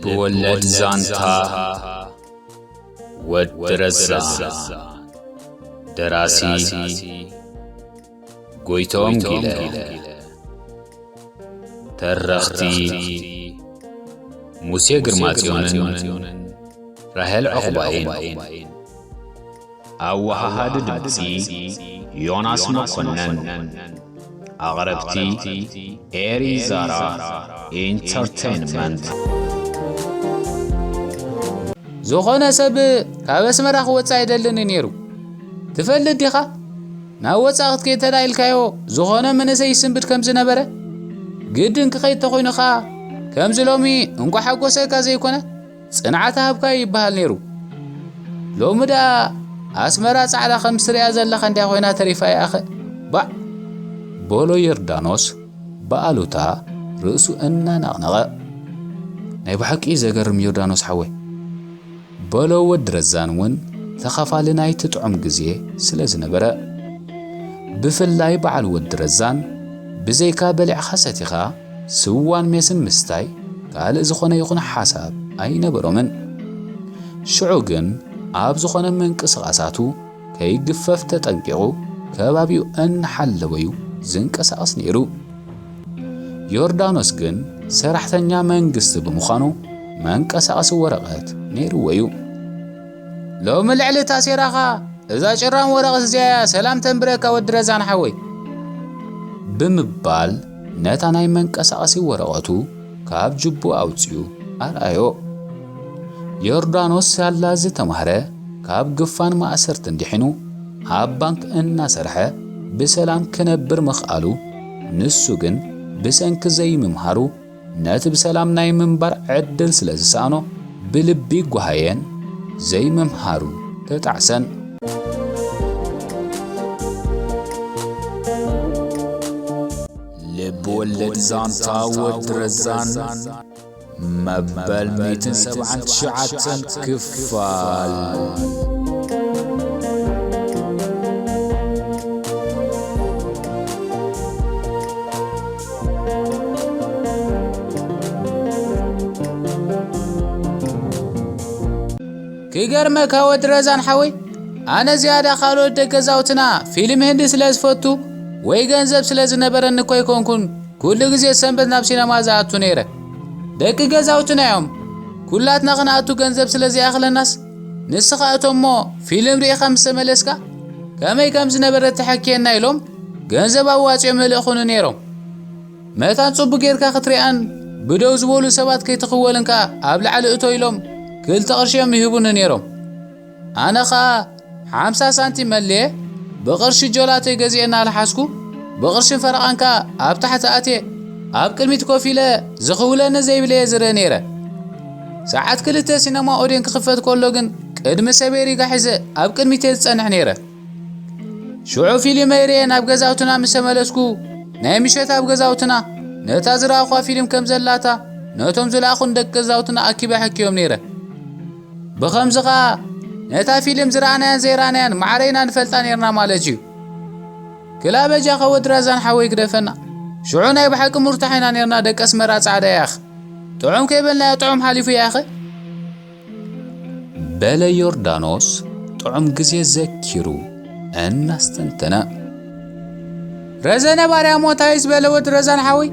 ልብ ወለድ ዛንታ ወዲ ረዛን። ደራሲ ጎይቶም ጊለ። ተረኽቲ ሙሴ ግርማጽዮንን ራሄል ዑቕባይን። ኣወሃሃዲ ድምጺ ዮናስ መኮነን። ኣቕረብቲ ኤሪ ዛራ ኢንተርቴይንመንት። ዝኾነ ሰብ ካብ ኣስመራ ክወጽእ ኣይደልን ነይሩ። ትፈልጥ ዲኻ? ናብ ወጻኢ ክትከይድ እንተ ደኣ ኢልካዮ፣ ዝኾነ መንእሰይ ይስንብድ ከም ዝነበረ፣ ግድን ክኸይድ ተኾይኑ ኸኣ፣ ከምዚ ሎሚ እንቋዕ ሓጎሰካ ዘይኮነ፣ ጽንዓት ሃብካ ይበሃል ነይሩ። ሎሚ ደኣ ኣስመራ ጻዕዳ ከም ትሪኣ ዘለኻ እንድያ ኮይና ተሪፋ እያ ኣኸ። ባዕ! በሎ ዮርዳኖስ ብኣሉታ ርእሱ እናነቕነቐ። ናይ ብሓቂ ዘገርም ዮርዳኖስ ሓወይ። በሎ ወዲ ረዛን እውን ተኻፋሊ ናይቲ ጥዑም ግዜ ስለ ዝነበረ። ብፍላይ በዓል ወዲ ረዛን ብዘይካ በሊዕኻ ሰቲኻ ስዋን ሜስን ምስታይ ካልእ ዝኾነ ይኹን ሓሳብ ኣይነበሮምን። ሽዑ ግን ኣብ ዝኾነ ምንቅስቓሳቱ ከይግፈፍ ተጠንቂቑ ከባቢኡ እናሓለወ እዩ ዝንቀሳቐስ ነይሩ። ዮርዳኖስ ግን ሰራሕተኛ መንግስቲ ብምዃኑ መንቀሳቐሲ ወረቐት ነይርዎ እዩ። ሎሚ ልዕሊ እታ ሴራኻ እዛ ጭራም ወረቐት እዚኣ እያ ሰላም ተንብረካ ወዲ ረዛን ሓወይ፣ ብምባል ነታ ናይ መንቀሳቐሲ ወረቐቱ ካብ ጅቡ ኣውጺኡ ኣርኣዮ። ዮርዳኖስ ሳላ ዝተማህረ ካብ ግፋን ማእሰርትን ድሒኑ ኣብ ባንክ እናሰርሐ ብሰላም ክነብር ምኽኣሉ፣ ንሱ ግን ብሰንኪ ዘይምምሃሩ ነቲ ብሰላም ናይ ምንባር ዕድል ስለ ዝሰኣኖ ብልቢ ጓሃየን ዘይምምሃሩ ተጣዕሰን። ልብ ወለድ ዛንታ ወዲ ረዛን መበል ሚእትን ሰብዓን ትሽዓተን ክፋል። ክገርመካ ወዲ ረዛን ሓወይ፣ ኣነ ዝያዳ ካልኦት ደገዛውትና ፊልም ህንዲ ስለ ዝፈቱ ወይ ገንዘብ ስለ ዝነበረኒ እኮ ኣይኮንኩን ኩሉ ግዜ ሰንበት ናብ ሲነማ ዝኣቱ ነይረ። ደቂ ገዛውትና እዮም። ኩላትና ክንኣቱ ገንዘብ ስለ ዘይኣኽለናስ፣ ንስኻ እቶ እሞ ፊልም ርኢኻ ምስ ተመለስካ ከመይ ከም ዝነበረ ተሐክየና ኢሎም ገንዘብ ኣዋጺኦም ይልእኹኒ ነይሮም። መታን ጽቡቕ ጌርካ ክትሪኣን ብደው ዝበሉ ሰባት ከይትኽወልን ከኣ ኣብ ላዕሊ እቶ ኢሎም ክልተ ቅርሺ እዮም ይህቡኒ ነይሮም። ኣነ ኸኣ ሓምሳ ሳንቲም መለየ ብቕርሺ ጀላቶይ ገዚኤ እናልሓስኩ ብቕርሽን ፈረቓን ከኣ ኣብ ታሕቲ ኣትየ ኣብ ቅድሚት ኮፍ ኢለ ዝኽውለኒ ዘይብለየ ዝርኢ ነይረ። ሰዓት ክልተ ሲነማ ኦዴን ክኽፈት ከሎ ግን ቅድሚ ሰበይሪጋ ሒዘ ኣብ ቅድሚት እየ ዝጸንሕ ነይረ። ሽዑ ፊልመይ ርእየ ናብ ገዛውትና ምስ ተመለስኩ፣ ናይ ምሸት ኣብ ገዛውትና ነታ ዝረኣኹዋ ፊልም ከም ዘላታ ነቶም ዝለኣኹን ደቂ ገዛውትና ኣኪበ ኣሐክዮም ነይረ። ብኸምዚ ኸኣ ነታ ፊልም ዝረኣናያን ዘይረኣናያን ማዕረ ኢና ንፈልጣ ነይርና ማለት እዩ። ክላ በጃኻ ወዲ ራዛን ሓወይ ግደፈና። ሽዑ ናይ ብሓቂ ሙርታሕ ኢና ነይርና ደቂ ኣስመራ ጻዕዳ ያኽ። ጥዑም ከይበልናዮ ጥዑም ሓሊፉ ያኸ። በለ ዮርዳኖስ ጥዑም ግዜ ዘኪሩ እናስተንተነ። ረዘነ ባርያ ሞታይስ በለ ወዲ ረዛን ሓወይ፣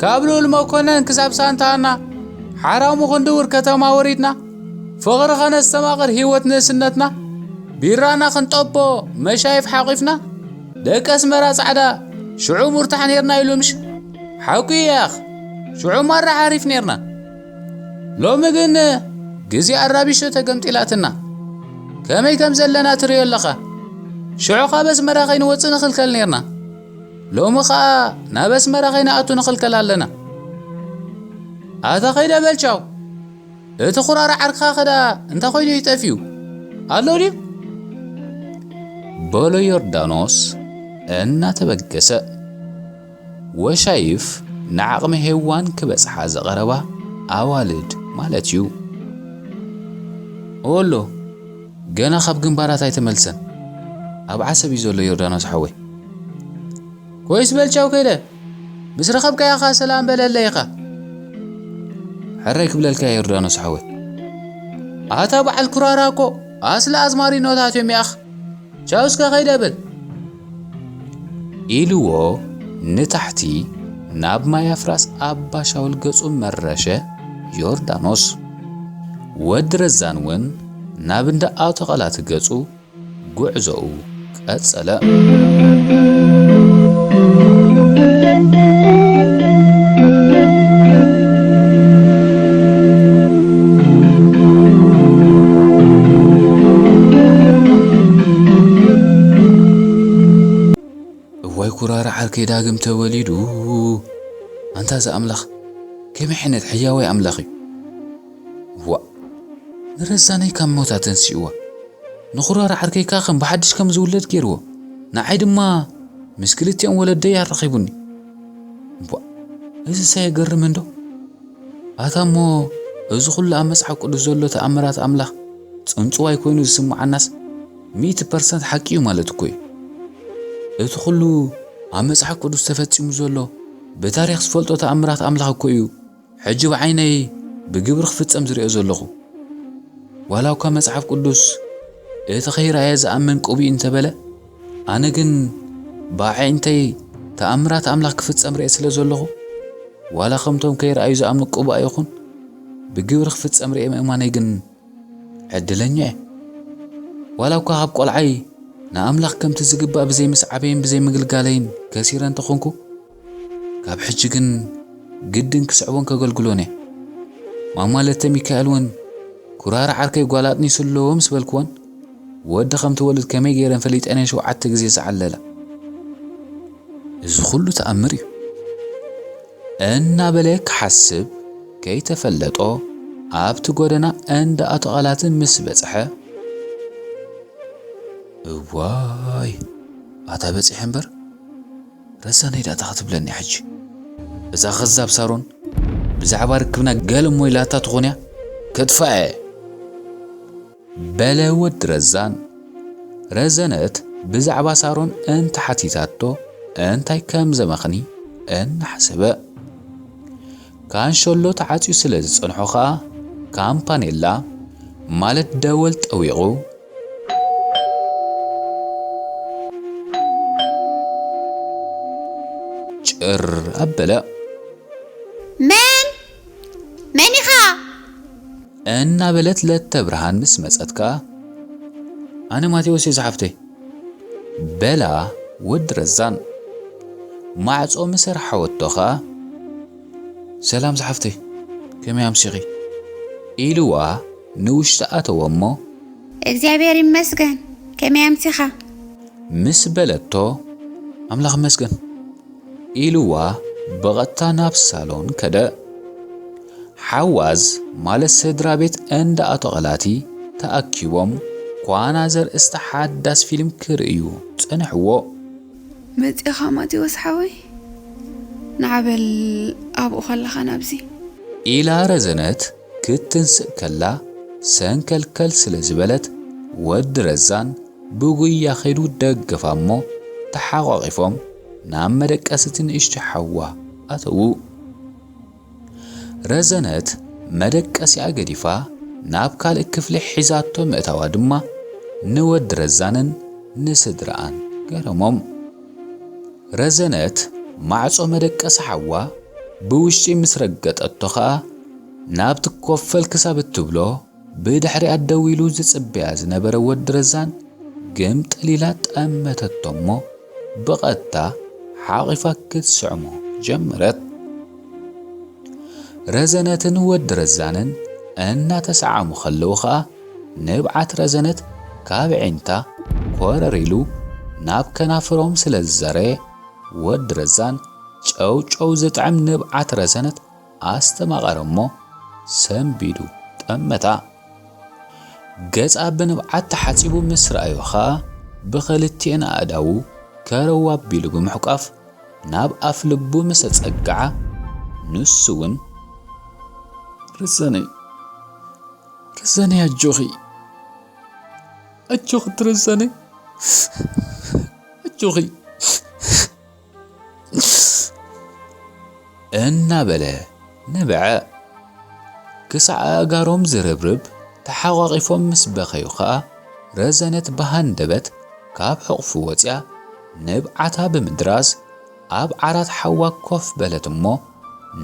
ካብ ልኡል መኮነን ክሳብ ሳንታና ሓራሙ ክንድውር ከተማ ወሪድና፣ ፍቕሪ ኸነስተማቕር ህይወት ንእስነትና፣ ቢራና ክንጠቦ መሻይፍ ሓቒፍና፣ ደቂ ኣስመራ ጻዕዳ ሽዑ ሙርታሕ ኔርና ኢሉ ምሽ? ሓቁ እዩ ያኽ፣ ሽዑ ማራ ሓሪፍ ኔርና። ሎሚ ግን ግዜ ኣራቢሾ ተገምጢላትና። ከመይ ከም ዘለና ትርእዮ ኣለኻ። ሽዑ ካብ ኣስመራ ከይንወጽእ ንኽልከል ኔርና። ሎሚ ኸኣ ናብ ኣስመራ ከይንኣቱ ንኽልከል ኣለና። ኣታ ኸይደ በል ቻው። እቲ ኹራራ ዓርክኻ ኸዳ እንታይ ኾይኑ እዩ ጠፊኡ? ኣሎ ድዩ? በሎ ዮርዳኖስ እናተበገሰ። ወሻይፍ ንዓቕሚ ሄዋን ክበጽሓ ዝቐረባ ኣዋልድ ማለት እዩ። ኦሎ፣ ገና ካብ ግንባራት ኣይተመልሰን። ኣብ ዓሰብ እዩ ዘሎ ዮርዳኖስ ሓወይ። ኮይስ በል ቻው ከይደ፣ ምስ ረኸብካዮ ኸኣ ሰላም በለለይ ኢኻ። ሕራይ ክብለልካ እየ ዮርዳኖስ ሓወይ። ኣታ በዓል ኩራራ እኮ ኣስሊ ኣዝማሪኖታት እዮም ይኣኽ። ቻው እስከ ከይደ ብል። ኢልዎ ንታሕቲ ናብ ማይ ኣፍራስ ኣባ ሻውል ገጹ መረሸ ዮርዳኖስ። ወዲ ረዛን እውን ናብ እንዳ ኣቶ ቓላት ገጹ ጉዕዞኡ ቀጸለ። እዋይ ኩራራ ዓርከይ ዳግም ተወሊዱ። ኣንታ እዚ ኣምላኽ ከመይ ዓይነት ሕያዋይ ኣምላኽ እዩ። ዋእ፣ ንረዛነይ ካብ ሞት ኣተንሲእዋ። ንኹራራ ዓርከይ ከኣ ከም ብሓድሽ ከም ዝውለድ ገይርዎ። ንዓይ ድማ ምስ ክልቲኦም ወለደይ ኣራኺቡኒ። እምቧእ፣ እዚስ ኣየገርምን ዶ? ኣታ እሞ እዚ ኹሉ ኣብ መጽሓፍ ቅዱስ ዘሎ ተኣምራት ኣምላኽ ጽንጽዋይ ኮይኑ ዝስምዓናስ ሚእቲ ፐርሰንት ሓቂ እዩ ማለት እኮ እዩ። እቲ ኹሉ ኣብ መጽሓፍ ቅዱስ ተፈጺሙ ዘሎ ብታሪኽ ዝፈልጦ ተኣምራት ኣምላኽ እኮ እዩ ሕጂ ብዓይነይ ብግብሪ ክፍጸም ዝርእዮ ዘለኹ። ዋላ እኳ መጽሓፍ ቅዱስ እቲ ከይረኣየ ዝኣምን ቅቡእ እዩ እንተበለ፣ ኣነ ግን ብኣዒንተይ ተኣምራት ኣምላኽ ክፍጸም ርእየ ስለ ዘለኹ፣ ዋላ ከምቶም ከይረኣዩ ዝኣምኑ ቅቡእ ኣይኹን፣ ብግብሪ ክፍጸም ርእየ ምእማነይ ግን ዕድለኛ እየ። ዋላ እኳ ካብ ቆልዓይ ንኣምላኽ ከምቲ ዝግባእ ብዘይ ምስዓበይን ብዘይ ምግልጋለይን ከሲረ እንተኾንኩ፣ ካብ ሕጂ ግን ግድን ክስዕቦን ከገልግሎን እየ። ማማ ለተ ሚካኤል እውን ኩራራ ዓርከይ ጓል ኣጥኒሱ ኣሎ ምስ በልክወን፣ ወዲ ከም ትወልድ ከመይ ገይረን ፈሊጠን እየን ሸውዓተ ግዜ ዝዓለላ። እዚ ኹሉ ተኣምር እዩ። እናበለ ክሓስብ ከይተፈለጦ ኣብቲ ጎደና እንዳ ኣቶ ቓላትን ምስ በጽሐ፣ እዋይ፣ ኣታ በጺሐ እምበር፣ ረዛነይ ዳኣ እንታይ ክትብለኒ ሕጂ? እዛ ከዛብ ሳሮን ብዛዕባ ርክብና ገለ እሞ ኢላታ ትኾን እያ፣ ከጥፍኣ እየ። በለ ወዲ ረዛን። ረዘነት ብዛዕባ ሳሮን እንተሓቲታቶ እንታይ ከም ዘመኽኒ እናሓሰበ፣ ካንሸሎ ተዓጽዩ ስለ ዝጸንሖ ኸኣ ካምፓኔላ ማለት ደወል ጠዊቑ ጭር ኣበለ። መን? መን ኢኻ? እናበለት ለተ ብርሃን ምስ መጸት ከኣ፣ ኣነ ማቴዎስ እየ ዝሓፍተይ፣ በላ ወዲ ረዛን። ማዕጾ ምስ ኣርሓወቶ ከኣ፣ ሰላም ዝሓፍተይ፣ ከመይ ኣምሲኺ? ኢልዋ ንውሽጢ ኣተወ እሞ፣ እግዚኣብሔር ይመስገን፣ ከመይ ኣምሲኻ? ምስ በለቶ፣ ኣምላኽ ይመስገን ኢልዋ ብቐጥታ ናብ ሳሎን ከደ። ሓዋዝ ማለት ስድራ ቤት እንዳ ኣቶ ቐላቲ ተኣኪቦም ኳና ዘርእስታ ሓዳስ ፊልም ክርእዩ ጸንሕዎ። መጺኻ ማቴዎስ ሓወይ? ንዓ በል ኣብኡ ከለኻ ናብዚ። ኢላ ረዘነት ክትንስእ ከላ ሰንከልከል ስለ ዝበለት ወዲ ረዛን ብጉያ ከይዱ ደገፋ እሞ ተሓቋቒፎም ናብ መደቀሲ እቲ ንእሽቶ ሓዋ ኣተዉ። ረዘነት መደቀሲኣ ገዲፋ ናብ ካልእ ክፍሊ ሒዛቶ ምእታዋ ድማ ንወዲ ረዛንን ንስድራኣን ገረሞም። ረዘነት ማዕጾ መደቀሲ ሓዋ ብውሽጢ ምስ ረገጠቶ ኸኣ ናብቲ ኮፈል ክሳብ እትብሎ ብድሕሪኣ ደው ኢሉ ዝጽበያ ዝነበረ ወዲ ረዛን ግምጥል ኢላ ጠመተቶ እሞ ብቐጥታ ሓቒፋ ክትስዕሞ ጀመረት። ረዘነትን ወዲ ረዛንን እናተሰዓሙ ከለዉ ኸኣ ንብዓት ረዘነት ካብ ዒንታ ኮረር ኢሉ ናብ ከናፍሮም ስለ ዝዘረየ ወዲ ረዛን ጨውጨው ዝጥዕም ንብዓት ረዘነት ኣስተማቐረ እሞ ሰንቢዱ ጠመታ። ገጻ ብንብዓት ተሓጺቡ ምስ ረኣዮ ኸኣ ብኽልቲኤን ኣእዳዉ ከረው ኣቢሉ ብምሕቋፍ ናብ ኣፍ ልቡ ምስ ኣጸግዓ ንሱ እውን፣ ረዘነይ፣ ረዘነይ ኣጆኺ፣ ኣጆኺ ትረዘነይ፣ ኣጆኺ። እናበለ ነበዐ። ክሳዕ ኣእጋሮም ዝርብርብ ተሓቋቒፎም ምስ በኸዩ ኸኣ፣ ረዘነት ብሃንደበት ካብ ሕቑፉ ወጺኣ ንብዓታ ብምድራዝ፣ ኣብ ዓራት ሓዋ ኮፍ በለት እሞ፣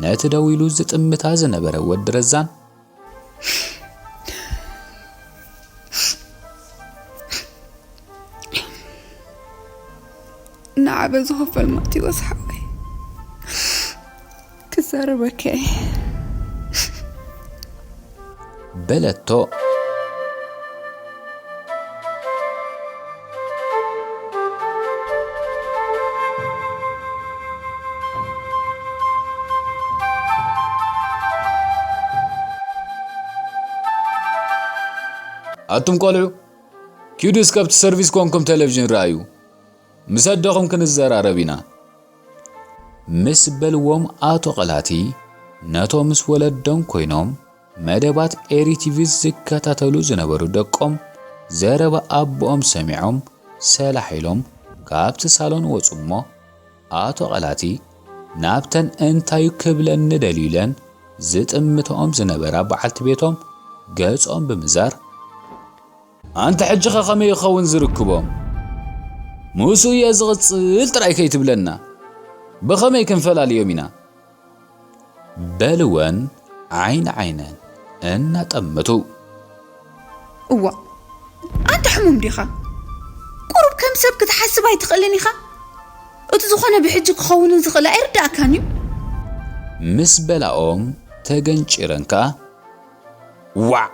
ነቲ ደው ኢሉ ዝጥምታ ዝነበረ ወዲ ረዛን፣ ንዓበ ዝኸፈል ማቴዎስ ሓወይ፣ ክዛረበካ እየ። በለቶ። ኣቱም ቆልዑ፣ ኪዱ እስከ ኣብቲ ሰርቪስ ኮንኩም ቴሌቪዥን ረኣዩ። ምስ ኣደኹም ክንዘራረብ ኢና። ምስ በልዎም ኣቶ ቐላቲ፣ ነቶም ምስ ወለዶም ኮይኖም መደባት ኤሪ ቲቪ ዝከታተሉ ዝነበሩ ደቆም፣ ዘረባ ኣቦኦም ሰሚዖም ሰላሕ ኢሎም ካብቲ ሳሎን ወጹ እሞ፣ ኣቶ ቐላቲ ናብተን እንታይ ክብለኒ ደልዩ ኢለን ዝጥምትኦም ዝነበራ በዓልቲ ቤቶም ገጾም ብምዛር፣ ኣንታ ሕጂኸ ከመይ ይኸውን ዝርክቦም? ምስኡ እየ ዝቕጽል ጥራይ ከይትብለና። ብኸመይ ክንፈላልዮም ኢና? በልወን ዓይኒ ዓይነን እናጠመቱ። እዋ፣ ኣንታ ሕሙም ዲኻ? ቁሩብ ከም ሰብ ክትሓስብ ኣይትኽእልን ኢኻ? እቲ ዝኾነ ብሕጂ ክኸውንን ዝኽእል ኣይርድኣካን እዩ። ምስ በላኦም ተገንጪረን ከኣ፣ ዋዕ!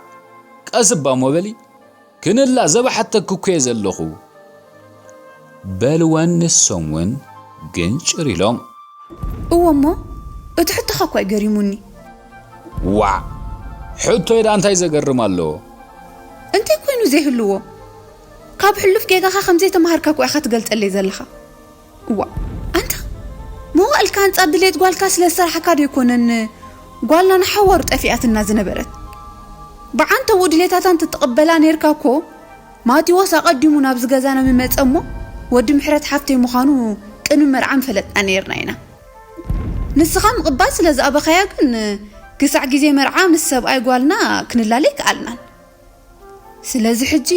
ቀስ እባ እሞ በሊ፣ ክንላ ዘባሓተኪ እኮ እየ ዘለኹ። በልወን ንሶም እውን ግንጭር ኢሎም። እወ እሞ፣ እቲ ሕቶኻ እኳ እዩ ገሪሙኒ። ዋዕ! ሕቶይ ደኣ እንታይ ዘገርም ኣለዎ? እንታይ ኮይኑ ዘይህልዎ? ካብ ሕሉፍ ጌጋኻ ከም ዘይተማሃርካ እኮ ኢኻ ትገልጸለይ ዘለኻ። እዋ፣ ኣንታ መዋእልካ ኣንጻር ድሌት ጓልካ ስለ ዝሰራሕካ ዶ ኣይኮነን ጓልና ንሓዋሩ ጠፊኣትና ዝነበረት? ብዓንተቦኡ ድሌታታ እንተትቕበላ ኔርካ እኮ፣ ማቴዎስ ኣቐዲሙ ናብዚ ገዛና ምመጸ እሞ፣ ወዲ ምሕረት ሓፍተይ ምዃኑ ቅድሚ መርዓ ምፈለጥና ኔርና ኢና። ንስኻ ምቕባል ስለ ዝኣበኻያ ግን፣ ክሳዕ ግዜ መርዓ ምስ ሰብኣይ ጓልና ክንላለ ኣይከኣልናን። ስለዚ ሕጂ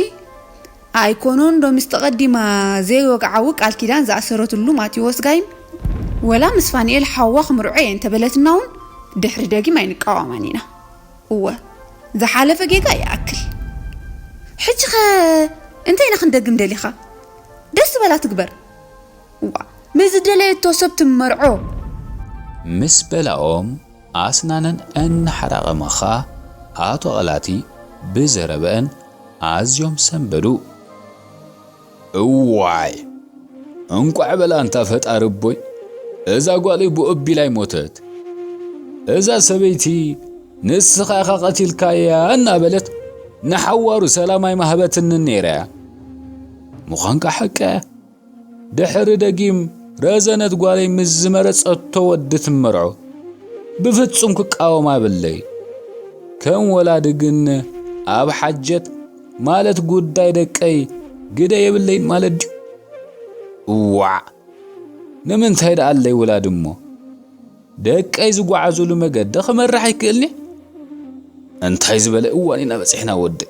ኣይኮኖን ዶ ምስቲ ቀዲማ ዘይወግዓዊ ቃል ኪዳን ዝኣሰረትሉ ማቴዎስ ጋይም፣ ወላ ምስ ፋንኤል ሓዋ ክምርዖ እየ እንተበለትና እውን ድሕሪ ደጊም ኣይንቃወማን ኢና። እወ፣ ዝሓለፈ ጌጋ ይኣክል። ሕጂ ኸ እንታይ ኢና ክንደግም ደሊኻ? ደስ ዝበላ ትግበር። እዋ፣ ምስ ዝደለየቶ ሰብ ትመርዖ። ምስ በላኦም ኣስናነን እናሓራቐማ ኸኣ ኣቶ ቐላቲ ብዘረበአን ኣዝዮም ሰንበዱ። እዋይ፣ እንቋዕ በላ እንታ ፈጣሪ እቦይ፣ እዛ ጓለይ ብኡቢል ኣይሞተት። እዛ ሰበይቲ ንስኻ ኢኻ ቀቲልካያ እናበለት ንሓዋሩ ሰላም ኣይማህበትንን ነይራ እያ። ምዃንካ ሓቂ እያ። ድሕሪ ደጊም ረዘነት ጓለይ ምስ ዝመረጸቶ ወዲ ትመርዖ። ብፍጹም ክቃወም ኣብለይ። ከም ወላዲ ግን ኣብ ሓጀት ማለት ጉዳይ ደቀይ ግደ የብለይን ማለት ድዩ? እዋዕ! ንምንታይ ደኣ ኣለይ ወላዲ እሞ? ደቀይ ዝጓዓዙሉ መገዲ ክመርሕ ኣይክእልኒ? እንታይ ዝበለ እዋን ኢና በጺሕና ወደይ?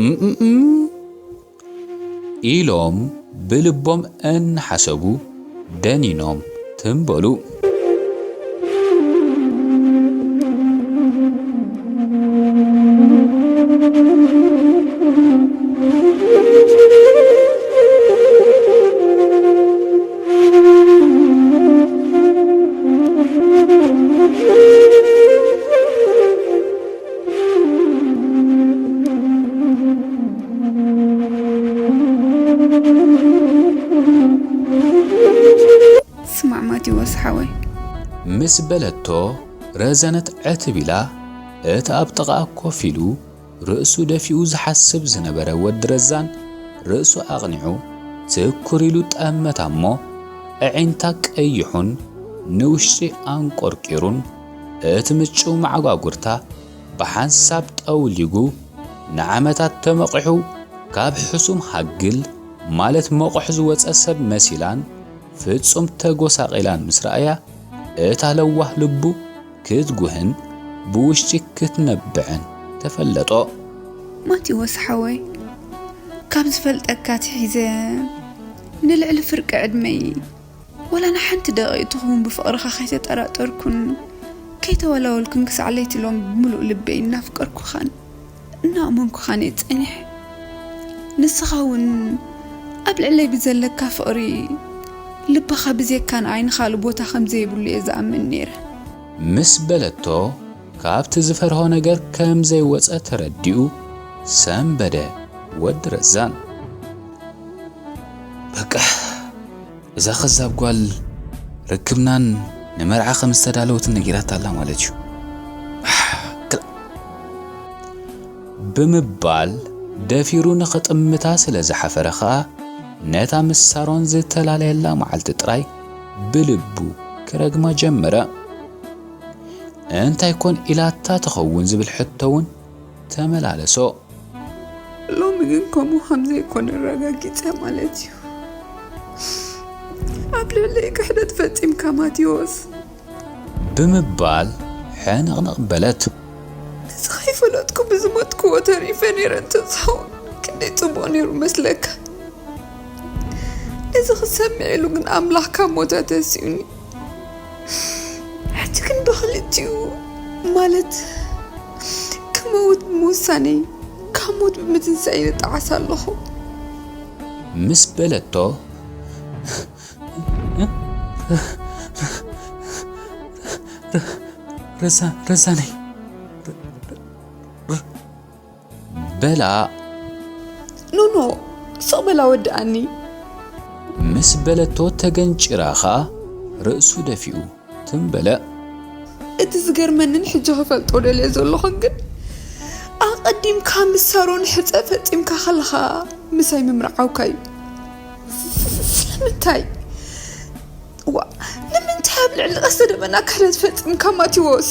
እም፣ እም፣ እም። ኢሎም ብልቦም እናሓሰቡ ደኒኖም ትም በሉ። ስማዕ ማቴዎስ ሓወይ። ምስ በለቶ ረዘነት ዕትብ ኢላ እቲ ኣብ ጥቓኣ ኮፍ ኢሉ ርእሱ ደፊኡ ዝሓስብ ዝነበረ ወዲ ረዛን ርእሱ ኣቕኒዑ ትኩር ኢሉ ጠመታ እሞ ኣዒንታ ቀይሑን ንውሽጢ ኣንቆርቂሩን እቲ ምጭው መዓጓጉርታ ብሓንሳብ ጠውሊጉ ንዓመታት ተመቒሑ ካብ ሕሱም ሃግል ማለት መቑሕ ዝወጸ ሰብ መሲላን ፍጹም ተጎሳቒላን ምስ ረኣያ እታ ለዋህ ልቡ ክትጉህን ብውሽጢ ክትነብዕን ተፈለጦ። ማቴዎስ ሓወይ፣ ካብ ዝፈልጠካ ትሒዘ ንልዕሊ ፍርቂ ዕድመይ ወላ ንሓንቲ ደቂቕ ትኸውን ብፍቕርኻ ከይተጠራጠርኩን ከይተወላወልኩን ክሳዕ ለይቲ ሎም ብምሉእ ልበይ እናፍቀርኩኻን እናኣመንኩኻን እየ ጸኒሐ። ንስኻ እውን ኣብ ልዕለይ ብዘለካ ፍቕሪ ልብኻ ብዘይካ ንዓይ ንኻልእ ቦታ ከም ዘይብሉ እየ ዝኣምን ነይረ። ምስ በለቶ ካብቲ ዝፈርሆ ነገር ከም ዘይወጸ ተረዲኡ ሰንበደ። ወዲ ረዛን በቃ እዛ ከዛብ ጓል ርክብናን ንመርዓ ከም ዝተዳለወትን ነጊራታ ኣላ ማለት እዩ። ክላ- ብምባል ደፊሩ ንኽጥምታ ስለ ዝሓፈረ ኸኣ ነታ ምስ ሳሮን ዝተላለየላ መዓልቲ ጥራይ ብልቡ ክረግማ ጀመረ። እንታይ ኮን ኢላታ ትኸውን ዝብል ሕቶ እውን ተመላለሶ። ሎሚ ግን ከምኡ ከም ዘይኮነ ኣረጋጊጸ ማለት እዩ። ኣብ ልዕለይ ክሕደት ፈጺምካ ማቴዎስ። ብምባል ሕንቕንቕ በለት። ነዚ ከይፈለጥኩ ብዝሞትክዎ ተሪፈ ነይረ እንተዝኸውን ክንደይ ጽቡቕ ነይሩ መስለካ። ነዚ ክሰምዕ ኢሉ ግን ኣምላኽ ካብ ሞት ኣተሲኡኒ። ሕጂ ግን ብኽልቲኡ ማለት ክመውት ብምውሳነይ ካብ ሞት ብምትንሳኤ ይጣዓስ ኣለኹ። ምስ በለቶ ረዛ ረዛነይ በላ። ኖኖ፣ ስቕ በላ ወድኣኒ። ምስ በለቶ ተገንጭራ ኸኣ ርእሱ ደፊኡ ትም በለ። እቲ ዝገርመንን ሕጂ ክፈልጦ ደልየ ዘለኹን ግን ኣቐዲምካ ምስ ሳሮን ሕጸ ፈጺምካ ከለኻ ምሳይ ምምርዓውካ እዩ። ስለምንታይ? ዋ፣ ንምንታይ ኣብ ልዕሊ ቀስተ ደመና ክሕደት ፈጺምካ ማቴዎስ?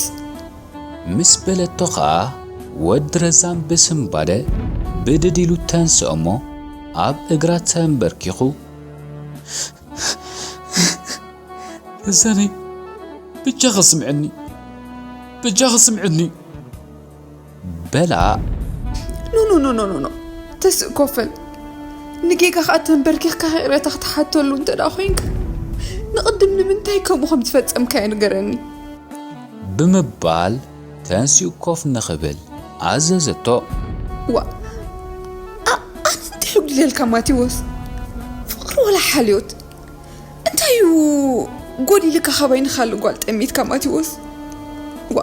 ምስ በለቶ ኸኣ ወዲ ረዛን ብስንባደ ብድድ ኢሉ ተንስኦ እሞ ኣብ እግራ ተንበርኪኹ ረዛነይ በጃኺ ስምዕኒ በጃኺ ስምዕኒ በላ። ኖኖኖኖኖኖ ተስእ ኮፈል ንጌጋ ከዓ ተንበርኪኽካ ይቕሬታ ክትሓተሉ እንተ ደኣ ኮይንካ ንቕድም ንምንታይ ከምኡ ከም ዝፈጸምካዮ ንገረኒ። ብምባል ተንሲኡ ኮፍ ንኽብል ኣዘዘቶ። ዋ ኣ- ኣነ እንታይ ይጉድለልካ ማቴዎስ? ፍቕሪ ወላ ሓልዮት እንታይ እዩ ጎዲልካ? ካባይ ንኻልእ ጓል ጠሚትካ ማቴዎስ? ዋ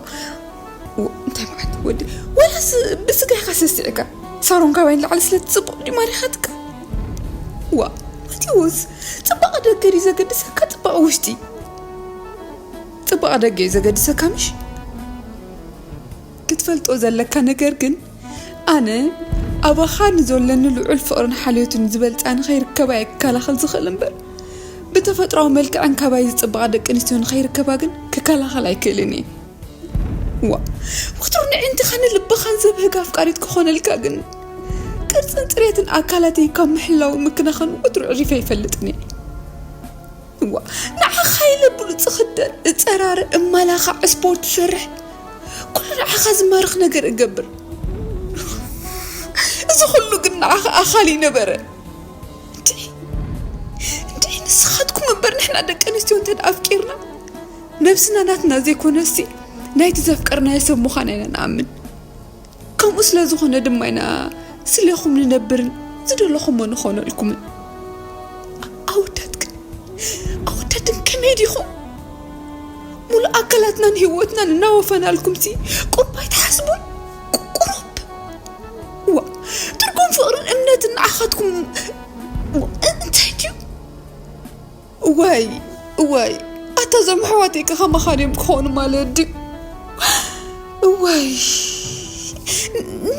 ዋ፣ እንታይ ማለት ወዲ ወላስ ብስጋይካ ሰስዕካ ሳሮን ካባይ ንላዕሊ ስለ ትጽቡቕ ድዩ ማሪኻትካ? ዋ ማቴዎስ፣ ጽባቐ ደገ ድዩ ዘገድሰካ ጽባቐ ውሽጢ? ጽባቐ ደገ እዩ ዘገድሰካ ምሽ? ክትፈልጦ ዘለካ ነገር ግን ኣነ ኣባኻ ንዘለኒ ልዑል ፍቕርን ሓልዮትን ዝበልጻ ንኸይርከባ እየ ክከላኸል ዝኽእል እምበር ብተፈጥሮኣዊ መልክዐን ካባይ ዝጽባቓ ደቂ ኣንስትዮ ንኸይርከባ ግን ክከላኸል ኣይክእልን እየ። ዋ ወትሩ ንዕንትኻ ንልብኻን ዘብህግ ኣፍቃሪት ክኾነልካ ግን ቅርጽን ጽሬትን ኣካላተይ ካብ ምሕላው ምክናኸን ወትሩ ዕሪፈ ይፈልጥን እየ። እዋ ንዓኻ ኢለ ብሉፅ እኽደን፣ እፀራርእ፣ እመላኻዕ፣ ስፖርት እሰርሕ፣ ኩሉ ንዓኻ ዝማርኽ ነገር እገብር። እዚ ኩሉ ግን ንዓኻ ኣኻሊ ነበረ። እንድዒ እንድዒ ንስኻትኩም እምበር ንሕና ደቂ ኣንስትዮ እንተ ኣፍቂርና ነብስና ናትና ዘይኮነሲ ናይቲ ዘፍቀርናዮ ሰብ ምዃና ኢና ንኣምን። ከምኡ ስለ ዝኾነ ድማ ኢና ስሌኹም ንነብርን ዝደለኹሞ ንኾነልኩምን። ኣወዳት ግን ኣወዳት ግን ከመይ ዲኹም? ሙሉእ ኣካላትናን ህይወትናን እናወፈናልኩምሲ ቁሩብ ኣይትሓስቡን? ቁ- ቁሩብ ዋ ትርጉም ፍቕርን እምነትን ንዓኻትኩም ዋ፣ እ- እንታይ ድዩ? እዋይ እዋይ ኣታ እዞም ኣሕዋተይ ከ ከማኻ ድዮም ክኾኑ ማለት ድዩ? እዋይ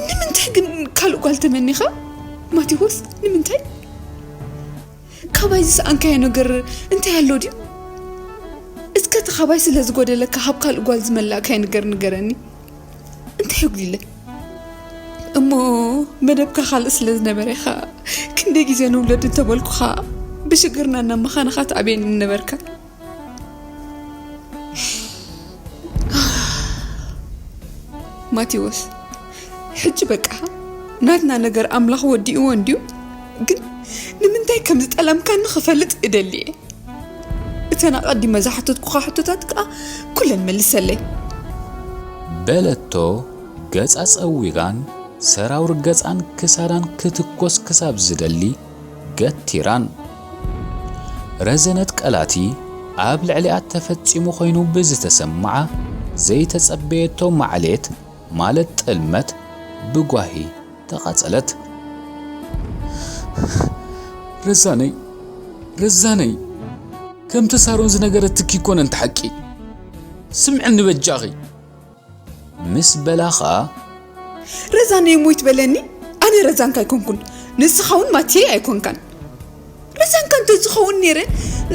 ንምንታይ ግን ካልእ ጓል ተመኒኻ ማቴዎስ? ንምንታይ? ካባይ ዝሰኣንካዮ ነገር እንታይ ኣሎ ድዩ? እስከ እቲ ካባይ ስለ ዝጎደለካ ካብ ካልእ ጓል ዝመላእካዮ ነገር ንገረኒ። እንታይ የጉዲለ? እሞ መደብካ ካልእ ስለ ዝነበረ ኢኻ ክንደይ ግዜ ንውለድ እንተበልኩኻ ብሽግርና እናመኻንኻ ትኣብየኒ ነበርካ። ማቴዎስ፣ ሕጂ በቃ ናትና ነገር ኣምላኽ ወዲእዎ እንድዩ። ግን ንምንታይ ከም ዝጠላምካኒ ክፈልጥ እደሊ እየ። እተን ኣቐዲመ ዝሓተትኩኻ ሕቶታት ከኣ ኩለን መልሰለይ። በለቶ ገጻ ጸዊጋን ሰራውር ገጻን ክሳዳን ክትኮስ ክሳብ ዝደሊ ገቲራን። ረዘነት ቀላቲ ኣብ ልዕሊኣ ተፈጺሙ ኮይኑ ብዝተሰምዓ ዘይተጸበየቶ ማዕሌት ማለት ጥልመት ብጓሂ ተቓጸለት። ረዛነይ፣ ረዛነይ፣ ከምቲ ሳሮን ዝነገረትኪ ይኮነን እቲ ሓቂ። ስምዕኒ በጃኺ። ምስ በላ ኸኣ ረዛነይ እሞ ይትበለኒ፣ ኣነ ረዛንካ ኣይኮንኩን፣ ንስኻ እውን ማትየይ ኣይኮንካን። ረዛንካ እንተዝኸውን ነይረ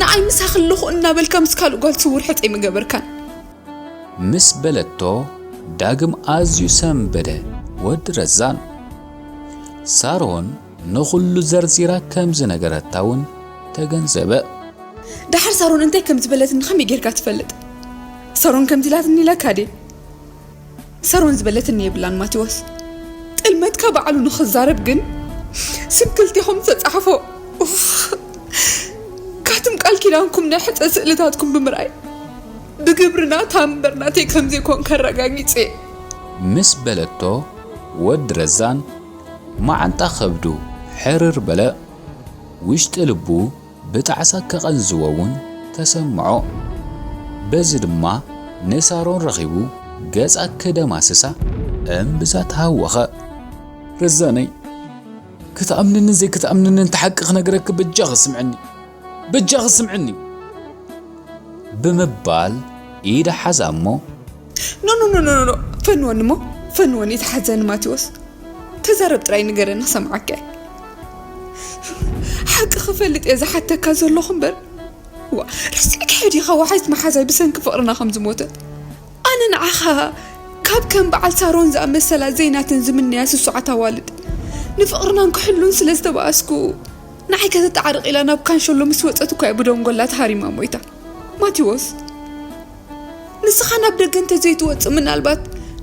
ንዓይ ምሳኺ ኣለኹ እናበልካ ምስ ካልእ ጓል ስውር ሕጸይ ምገበርካን። ምስ በለቶ ዳግም ኣዝዩ ሰንበደ ወዲ ረዛን። ሳሮን ንኹሉ ዘርዚራ ከም ዝነገረታ እውን ተገንዘበ። ደሓር ሳሮን እንታይ ከም ዝበለትኒ ከመይ ጌርካ ትፈልጥ? ሳሮን ከምዚ ኢላትኒ ኢለካ ድየ? ሳሮን ዝበለትኒ የብላን ማቴዎስ። ጥልመትካ ባዕሉ ንኽዛረብ ግን ስም ክልቴኹም ዝተጻሕፎ፣ ኡፍ፣ ካትም ቃል ኪዳንኩም ናይ ሕጸ ስእልታትኩም ብምርኣይ ብግብርና ታምበር ናተይ ከም ዘይኮንካ ኣረጋጊጸ። ምስ በለቶ ወዲ ረዛን መዓንጣ ከብዱ ሕርር በለ። ውሽጢ ልቡ ብጣዕሳ ከቐንዝዎ እውን ተሰምዖ። በዚ ድማ ንሳሮን ረኺቡ ገጻ ክደማስሳ እምብዛ ተሃወኸ። ረዛነይ፣ ክትኣምንንን ዘይክትኣምንንን እቲ ሓቂ ክነግረኪ በጃኺ ስምዕኒ፣ በጃኺ ስምዕኒ። ብምባል ኢዳ ሓዛ እሞ ኖ ኖ ኖ ኖ ኖ፣ ፈንወኒ እሞ፣ ፈንወኒ፣ ተሓዘኒ ማቴዎስ። ተዛረብ ጥራይ ንገረኒ ክሰምዓካ እየ። ሓቂ ክፈልጥ እየ ዝሓተካ ዘለኹ እምበር። ዋ፣ ረሲዕካ ዲኻ ወሓይት መሓዛይ ብሰንኪ ፍቕርና ከም ዝሞተት? ኣነ ንዓኻ ካብ ከም በዓል ሳሮን ዝኣመሰላ ዘይናተን ዝምነያ ስሱዓት ኣዋልድ ንፍቕርናን ክሕሉን ስለ ዝተባኣስኩ ንዓይ ከተተዓርቕ ኢላ ናብ ካንሸሎ ምስ ወጸት እኳ እያ ብደንጎላ ተሃሪማ ሞይታ። ማቴዎስ፣ ንስኻ ናብ ደገ እንተዘይትወጽእ ምናልባት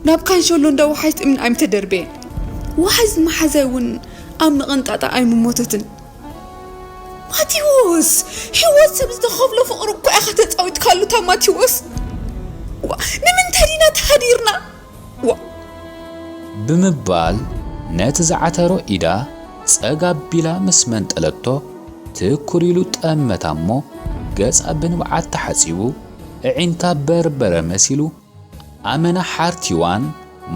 ናብ ካንሸሎ እንዳ ወሓይት እምኒ ኣይምተደርበየን። ወሓይት መሓዛይ እውን ኣብ ምቕንጣጣ ኣይምሞተትን። ማቴዎስ፣ ህይወት ሰብ ዝተኸፍሎ ፍቕሪ እኮ ኢኻ ተጻዊትካሉ እታ ማቴዎስ። ዋ፣ ንምንታይ ዲና ተሃዲርና? ዋ። ብምባል ነቲ ዝዓተሮ ኢዳ ጸግ ኣቢላ ምስ መንጠለቶ ትኩር ኢሉ ጠመታ እሞ ገጻ ብንብዓት ተሓጺቡ እዒንታ በርበረ መሲሉ ኣመና ሓርቲዋን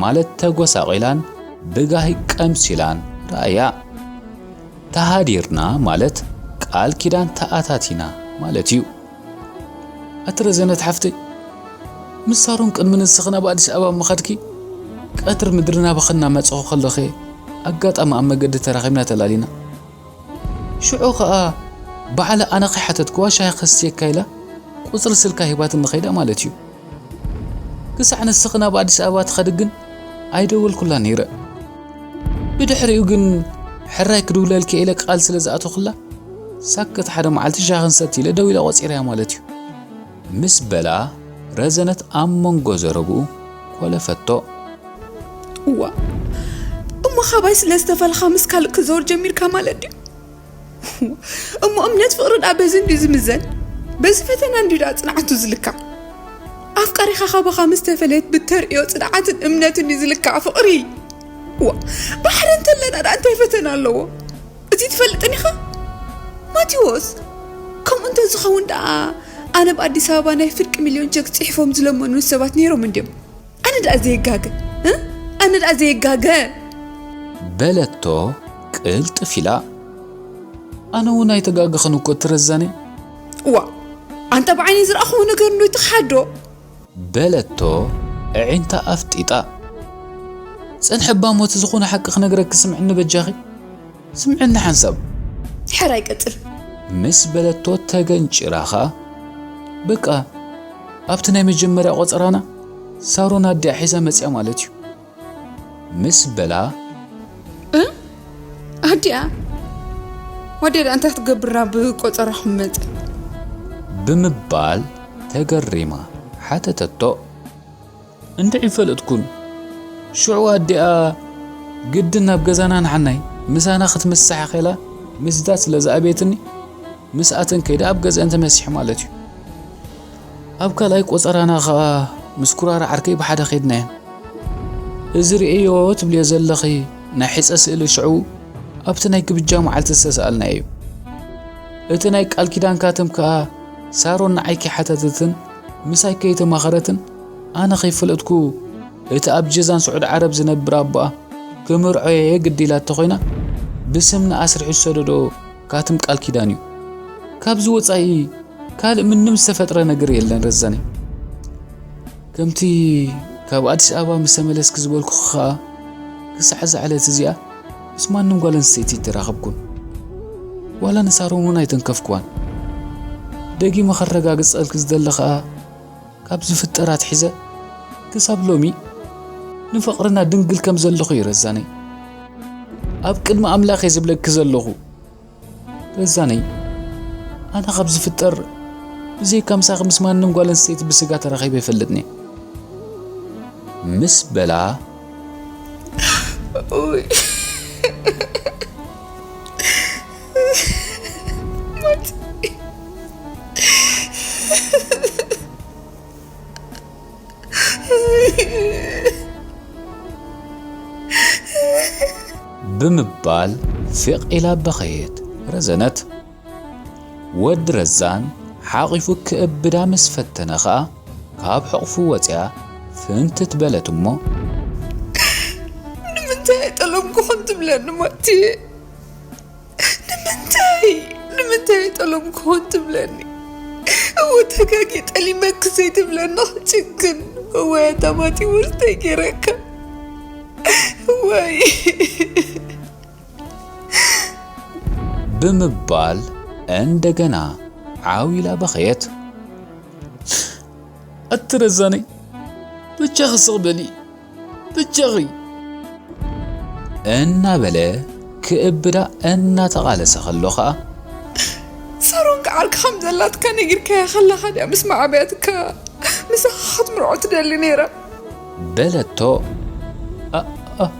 ማለት ተጎሳቒላን ብጋሂ ቀምሲላን ረኣያ። ተሃዲርና ማለት ቃል ኪዳን ተኣታቲና ማለት እዩ። ኣቲ ረዘነት ሓፍተይ፣ ምስ ሳሮን ቅድሚ ንስኺ ናብ ኣዲስ ኣበባ ምኻድኪ ቀትሪ ምድሪ ናባኺ እናመጻኹ ከለኹ ኣጋጣሚ ኣብ መገዲ ተራኺብና ተላሊና። ሽዑ ኸኣ ባዕላ ኣነ ከይሓተትክዋ ሻሂ ከስትየካ ኢላ ቁጽሪ ስልካ ሂባትኒ ኸይዳ ማለት እዩ። ክሳዕ ንስኺ ናብ ኣዲስ ኣበባ ትኸዲ ግን ኣይደወልኩላን ነይረ። ብድሕሪኡ ግን ሕራይ ክድውለልኪ ኢለ ቃል ስለ ዝኣተኹላ ሳክት ሓደ መዓልቲ ሻሂ ክንሰቲ ኢለ ደዊለ ቆጺረያ ማለት እዩ። ምስ በላ ረዘነት ኣብ መንጎ ዘረብኡ ኮለፈቶ። እዋ እሞ ካባይ ስለ ዝተፈልኻ ምስ ካልእ ክዘውር ጀሚርካ ማለት ድዩ? እሞ እምነት ፍቕሪ ደኣ በዚ እንድዩ ዝምዘን? በዚ ፈተና እንድዩ ደኣ ጽንዓቱ ዝልካዕ? ኣፍቃሪኻ ካባኻ ምስ ተፈለየት ብተርእዮ ጽንዓትን እምነትን ድዩ ዝልካዕ ፍቕሪ? ዋ ባሕሪ እንተለና ደኣ እንታይ ፈተና ኣለዎ? እዚ ትፈልጥን ኢኻ ማቴዎስ? ከምኡ እንተዝኸውን ደኣ ኣነ ኣብ ኣዲስ ኣበባ ናይ ፍርቂ ሚልዮን ቸክ ጽሒፎም ዝለመኑኒ ሰባት ነይሮም እንድዮም። ኣነ ደኣ ዘየጋገ እ? ኣነ ደኣ ዘየጋገ። በለቶ ቅልጥፍ ኢላ። ኣነ እውን ኣይተጋገኽን እኮ እቲ ረዛነይ። እዋ ኣንታ ብዓይነይ ዝረኣኹዎ ነገር እንዶ ይትኽሓዶ። በለቶ ኣዒንታ ኣፍጢጣ። ጽንሒ እባ ሞት ዝኾነ ሓቂ ክነግረኪ ስምዕኒ በጃኺ። ስምዕኒ ሓንሳብ። ሕራይ ቀጽል። ምስ በለቶ ተገንጭራ ኸኣ በቃ ኣብቲ ናይ መጀመርያ ቆጸራና ሳሮን ኣዲኣ ሒዛ መጽያ ማለት እዩ። ምስ በላ እ ኣዲኣ ወዲያ እንታይ ክትገብር ናብ ቆጸራኹም መጸ? ብምባል ተገሪማ ሓተተቶ። እንድዒ ፈለጥኩን ሽዑ ኣዲኣ ግድን ናብ ገዛና ንሓናይ ምሳና ክትምሳሕ ኸላ ምስዳ ስለ ዝኣበየትኒ፣ ምስኣተን ከይደ ኣብ ገዛን ተመሲሕ ማለት እዩ። ኣብ ካልኣይ ቆጸራና ኸኣ ምስ ኩራራ ዓርከይ ብሓደ ኸድናየን። እዚ ርእዮ ትብልዮ ዘለኺ ናይ ሕጸ ስእሊ ሽዑ ኣብቲ ናይ ግብጃ መዓልቲ ዝተሰኣልናዮ እዩ። እቲ ናይ ቃል ኪዳን ካትም ከኣ ሳሮን ንዓይ ከይሓተተትን ምሳይ ከይተማኸረትን ኣነ ከይፈለጥኩ እቲ ኣብ ጀዛን ስዑድ ዓረብ ዝነብር ኣቦኣ ክምርዖ እየ ግዲ ኢላቶ ኮይና ብስምና ኣስሪሑ ዝሰደዶ ካትም ቃል ኪዳን እዩ። ካብዚ ወጻኢ ካልእ ምንም ዝተፈጥረ ነገር የለን ረዛነይ። ከምቲ ካብ ኣዲስ ኣበባ ምስ ተመለስኪ ዝበልኩኺ ኸኣ ክሳዕ እዛ ዕለት እዚኣ ምስ ማንም ጓል ኣንስተይቲ ኣይተራኸብኩን። ዋላ ንሳሮን እውን ኣይተንከፍኩዋን። ደጊመ ከረጋግጸልኪ ዝደሊ ኸኣ ካብ ዝፍጠር ኣትሒዘ ክሳብ ሎሚ ንፍቕርና ድንግል ከም ዘለኹ እዩ ረዛነይ። ኣብ ቅድሚ ኣምላኽ እየ ዝብለኪ ዘለኹ። ረዛነይ፣ ኣነ ካብ ዝፍጠር ብዘይካ ምሳኺ ምስ ማንም ጓል ኣንስተይቲ ብስጋ ተራኺበ ኣይፈልጥን እየ። ምስ በላ ኡይ። ማቲ። ብምባል ፊቕ ኢላ በኸየት ረዘነት። ወዲ ረዛን ሓቒፉ ክእብዳ ምስ ፈተነ ኸኣ ካብ ሕቑፉ ወጺኣ ፍንትት በለት እሞ ንምንታይ ጠለምኩኹን ትብለኒ ማቲ? ንምንታይ ንምንታይ ጠለምኩኹን ትብለኒ? እወ ተጋጊ ጠሊመክ ዘይትብለኒ ክጭክን። እወ ኣታ ማቲ ውርተይ ገይረካ። እወይ ብምባል እንደገና ዓው ኢላ በኸየት። ኣቲ ረዛነይ ብቻኺ ስቕ በሊ ብቻኺ እናበለ ክእብዳ እናተቓለሰ ከሎ ኸኣ ሳሮን ከዓርኪ ከም ዘላትካ ነጊርካያ ከለኻ ድያ ምስ መዓበያትካ ምሳኻ ክትምርዖ ትደሊ ነይራ? በለቶ። ኣ- ኣ-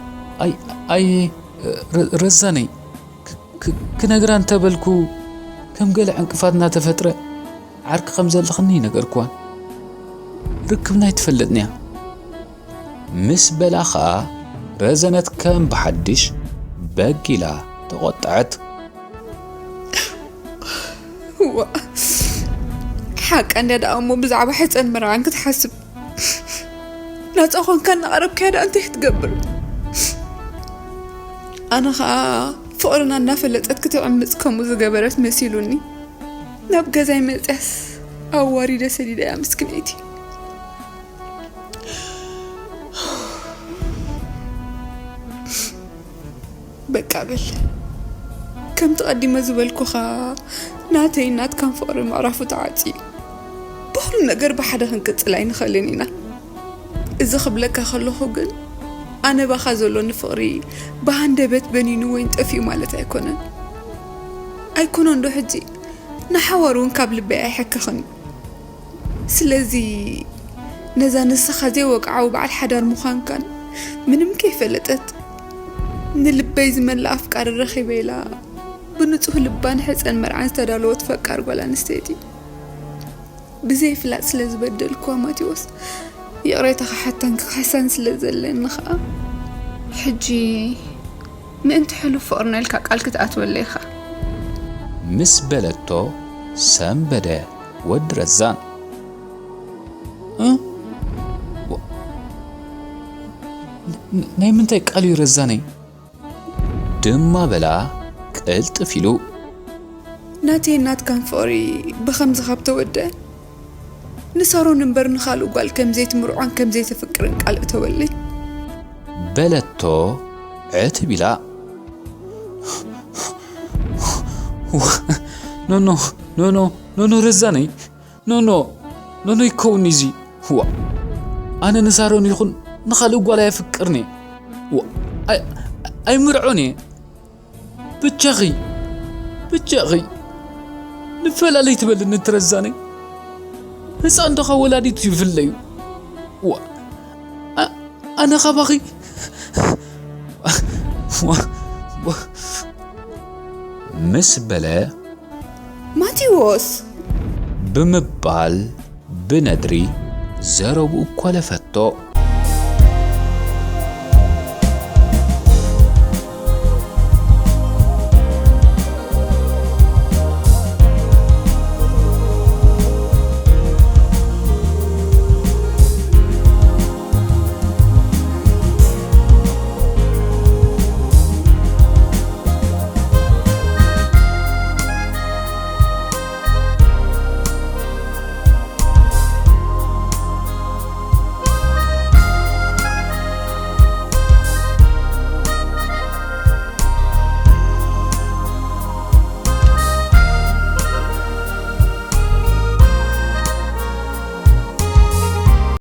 ኣይ ኣይ ረ- ረዛነይ ክ- ክ- ክነግራ እንተበልኩ ከም ገለ ዕንቅፋት እናተፈጥረ ዓርኪ ከም ዘለኽኒ ይነገርክዋን ርክብና ኣይትፈልጥን እያ። ምስ በላ ኸኣ ረዘነት ከም ብሓድሽ በግ ኢላ ተቖጠዐት። እዋ ሓቃ እንድያ ደኣ እሞ ብዛዕባ ሕፀን መርዓን ክትሓስብ ናፃ ኾንካ እናቐረብካያ ደኣ እንታይ ክትገብር? ኣነ ኸኣ ፍቕርና እናፈለጠት ክትዕምፅ ከምኡ ዝገበረት መሲሉኒ ናብ ገዛይ መፅያስ ኣዋሪደ ሰዲደያ ምስክነይቲ። በቃ በል ከምቲ ቀዲመ ዝበልኩኻ ናተይን ናትካን ፍቕሪ ምዕራፉ ተዓፅዩ ብኹሉ ነገር ብሓደ ክንቅፅል ኣይንኽእልን ኢና። እዚ ክብለካ ከለኹ ግን ኣነ ባኻ ዘሎኒ ፍቕሪ ብሃንደበት በኒኑ ወይን ጠፊኡ ማለት ኣይኮነን። ኣይኮነን ዶ ሕጂ ንሓዋር እውን ካብ ልበይ ኣይሕክኽን እዩ። ስለዚ ነዛ ንስኻ ዘይወግዓዊ በዓል ሓዳር ምዃንካን ምንም ከይፈለጠት ንልበይ ዝመልእ ኣፍቃሪ ረኺበ ኢላ ብንጹህ ልባን ሕጸን መርዓን ዝተዳለወት ፈቃር ጓል ኣንስተይቲ ብዘይ ፍላጥ ስለ ዝበደልክዋ ማቴዎስ ይቕሬታ ክሓታን ክኽሕሳን ስለ ዘለኒ ኸኣ ሕጂ ምእንቲ ሕሉፍ ፍቕርና ኢልካ ቃል ክትኣትወለይ ኢኻ። ምስ በለቶ ሰንበደ ወዲ ረዛን። እ? ዋ- ን- ናይ ምንታይ ቃል እዩ ረዛነይ? ድማ በላ ቅልጥፍ ኢሉ። ናተይ ናትካን ፍቕሪ ብኸምዚ ካብ ተወደ ንሳሮን እምበር ንኻልእ ጓል ከም ዘይትምርዖን ከም ዘይተፍቅርን ቃል እተወለይ። በለቶ ዕትብ ኢላ። ኖኖ ኖኖ ኖኖ ረዛነይ ኖኖ ኖኖ ይከውን እዚ ዋ ኣነ ንሳሮን ይኹን ንኻልእ ጓል ኣየፍቅርን እየ ዋ ኣይ- ኣይምርዖን እየ ብቻኺ ብቻኺ ንፈላለይ ትበልኒ ትረዛነይ ህፃን ዶኻ ወላዲት ይፍለዩ ዋ ኣ- ኣነ ካባኺ ምስ በለ ማቴዎስ ብምባል ብነድሪ ዘረብኡ ኮለፈቶ።